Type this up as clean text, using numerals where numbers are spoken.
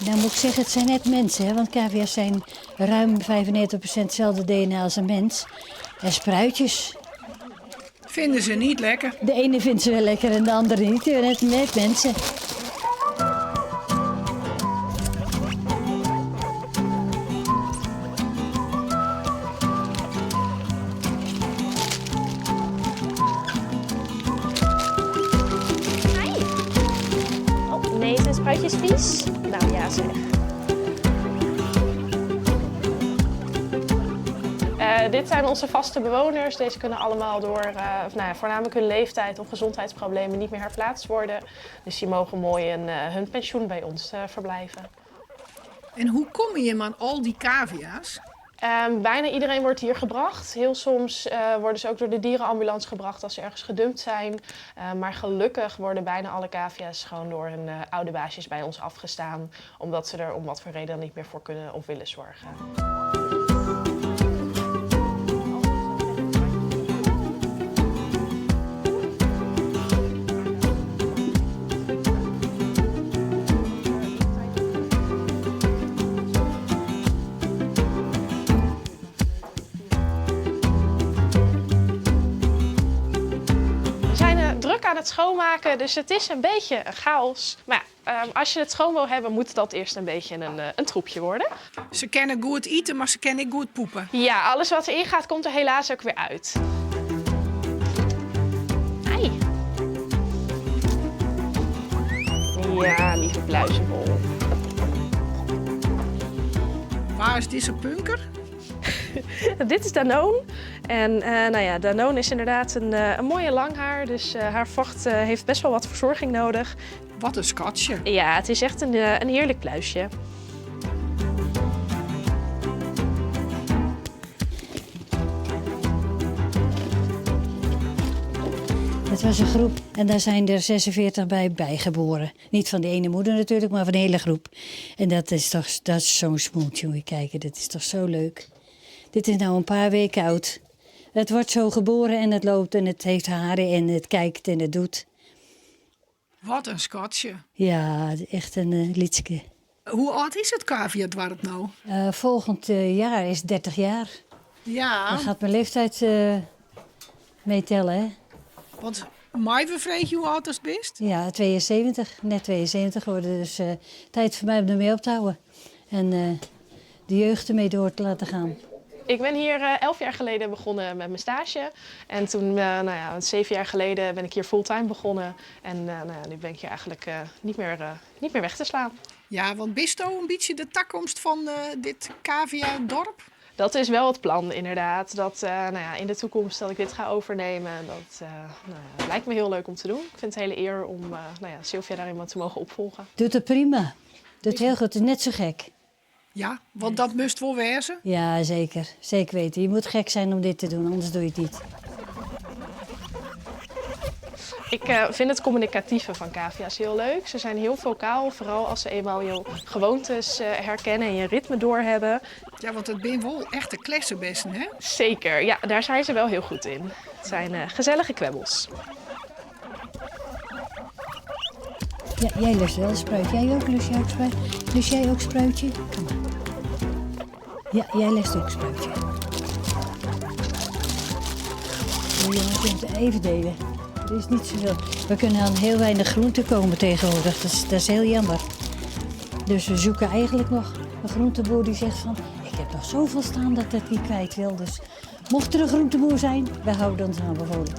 Nou moet ik zeggen, het zijn net mensen, hè, want cavia's zijn ruim 95% hetzelfde DNA als een mens. En spruitjes. Vinden ze niet lekker? De ene vindt ze wel lekker en de andere niet. Net, net mensen. Hi. Oh, nee, zijn spruitjes vies? Nou ja zeg. Dit zijn onze vaste bewoners. Deze kunnen allemaal door, of, nou ja, voornamelijk hun leeftijd of gezondheidsproblemen niet meer herplaatst worden. Dus die mogen mooi in hun pensioen bij ons verblijven. En hoe kom je aan al die cavia's? Bijna iedereen wordt hier gebracht. Heel soms worden ze ook door de dierenambulance gebracht als ze ergens gedumpt zijn. Maar gelukkig worden bijna alle cavia's gewoon door hun oude baasjes bij ons afgestaan. Omdat ze er om wat voor reden dan niet meer voor kunnen of willen zorgen. We zijn druk aan het schoonmaken, dus het is een beetje een chaos. Maar als je het schoon wil hebben, moet dat eerst een beetje een troepje worden. Ze kennen goed eten, maar ze kennen ook goed poepen. Ja, alles wat erin gaat, komt er helaas ook weer uit. Ai. Ja, lieve pluizenbol. Waar is deze punker? Dit is Danone. En Danone is inderdaad een mooie langhaar. Dus haar vacht heeft best wel wat verzorging nodig. Wat een skatje. Ja, het is echt een heerlijk pluisje. Het was een groep en daar zijn er 46 bij bijgeboren. Niet van de ene moeder natuurlijk, maar van de hele groep. En dat is toch, dat is zo'n smoeltje, moet je kijken. Dat is toch zo leuk. Dit is nou een paar weken oud. Het wordt zo geboren en het loopt en het heeft haren en het kijkt en het doet. Wat een skatje. Ja, echt een liedje. Hoe oud is het caviadwarp nou? Volgend jaar is 30 jaar. Dan gaat mijn leeftijd mee tellen, hè? Want mij vreet je hoe oud dat bist? Ja, 72. Net 72 geworden. Dus tijd voor mij om ermee op te houden. En de jeugd ermee door te laten gaan. Ik ben hier 11 jaar geleden begonnen met mijn stage. En toen, 7 jaar geleden ben ik hier fulltime begonnen. En nu ben ik hier eigenlijk niet meer weg te slaan. Ja, want bist u een beetje de toekomst van dit cavia-dorp? Dat is wel het plan, inderdaad. Dat in de toekomst dat ik dit ga overnemen. Dat lijkt me heel leuk om te doen. Ik vind het een hele eer om Sylvia daarin wat te mogen opvolgen. Doet het prima. Doet heel goed. Het is net zo gek. Ja, want dat moest wel wezen. Ja, zeker. Zeker weten. Je moet gek zijn om dit te doen, anders doe je het niet. Ik vind het communicatieve van cavia's heel leuk. Ze zijn heel vocaal, vooral als ze eenmaal je gewoontes herkennen en je ritme doorhebben. Ja, want het zijn wel echte klessenbessen, hè? Zeker, ja, daar zijn ze wel heel goed in. Het zijn gezellige kwebbels. Ja, jij lust wel een spruit. Jij ook? Lust jij ook spruit? Lust jij ook spruitje? Kom maar. Ja, jij lust ook spruitje. Ja, jongens, je moet even delen. Er is niet zoveel. We kunnen aan heel weinig groenten komen tegenwoordig. Dat is heel jammer. Dus we zoeken eigenlijk nog een groenteboer die zegt van... ik heb nog zoveel staan dat ik het niet kwijt wil. Dus mocht er een groenteboer zijn, wij houden ons aanbevolen.